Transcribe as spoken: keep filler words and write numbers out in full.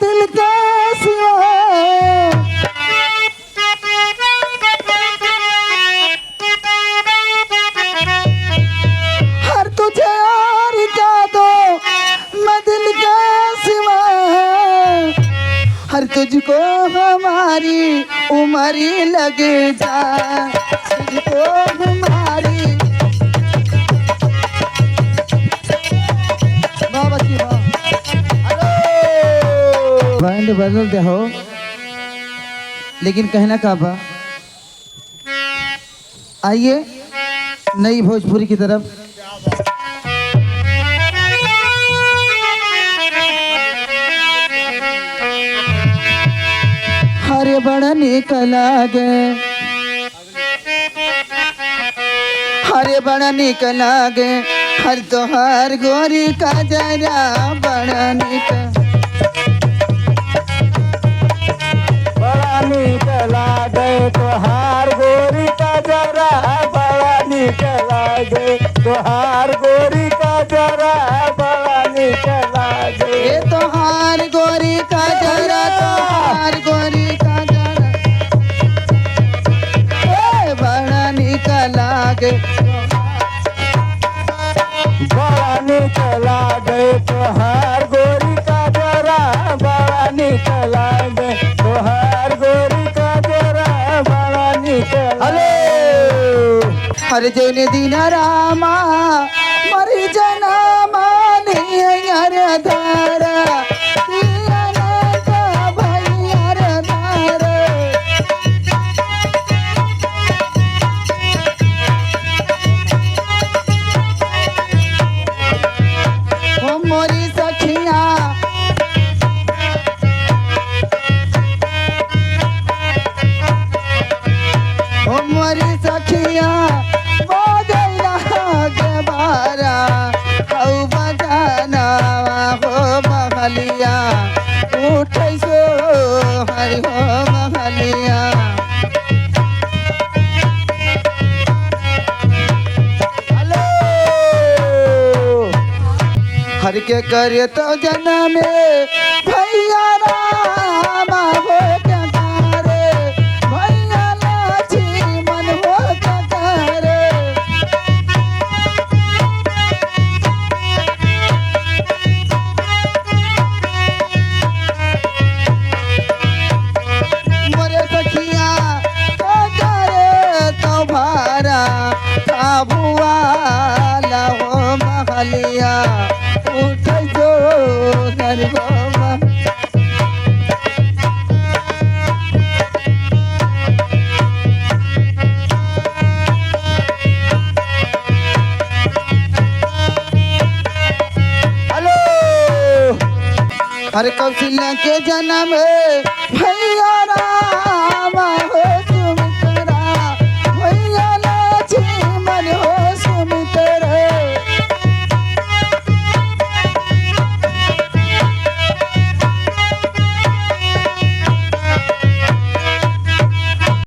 दिल के सिवा। हर तुझे और क्या दो मैं दिल के सिवा। हर तुझको हमारी उम्र लग जाए, तुझको हमारी। वाह बच्ची वाह। बैंड बदल दे हो, लेकिन कहना का बा, आइए नई भोजपुरी की तरफ। हरे बड़ा नीक लागे, हरे बड़ा नीक लागे, हर तोहार गोरी काजरा बड़ा नीक। बड़ा नीक लागे तोहार गोरी काजरा, बड़ा नीक लागे तोहार गोरी काजरा, बड़ा नीक लागे। ए तोहार गोरी काजरा, तोहार गोरी काजरा। ए बड़ा नीक लागे। बड़ा नीक लागे तोहार गोरी काजरा, बड़ा नीक लागे तोहार गोरी काजरा, बड़ा नीक लागे। हेलो। हर जौने दिन रामा मरी जना मानी हर धारा, पिया ना का भैया रे धारा। ओ मोरी सखिया, ओ मोरी सखिया, बाजैला के बारा, हौ बजाना हो महलिया, उठै सो हरि हो महलिया। हेलो। हर के करे तो जनम भैया राम हो के करे, भैया लक्ष्मण हो के करे। मोरे सखिया तो करे तो भारा, काबुआ ला हो महलिया, उठ जो नर हो मह- हेलो। अरे कौशल्या के जनम भैया राम।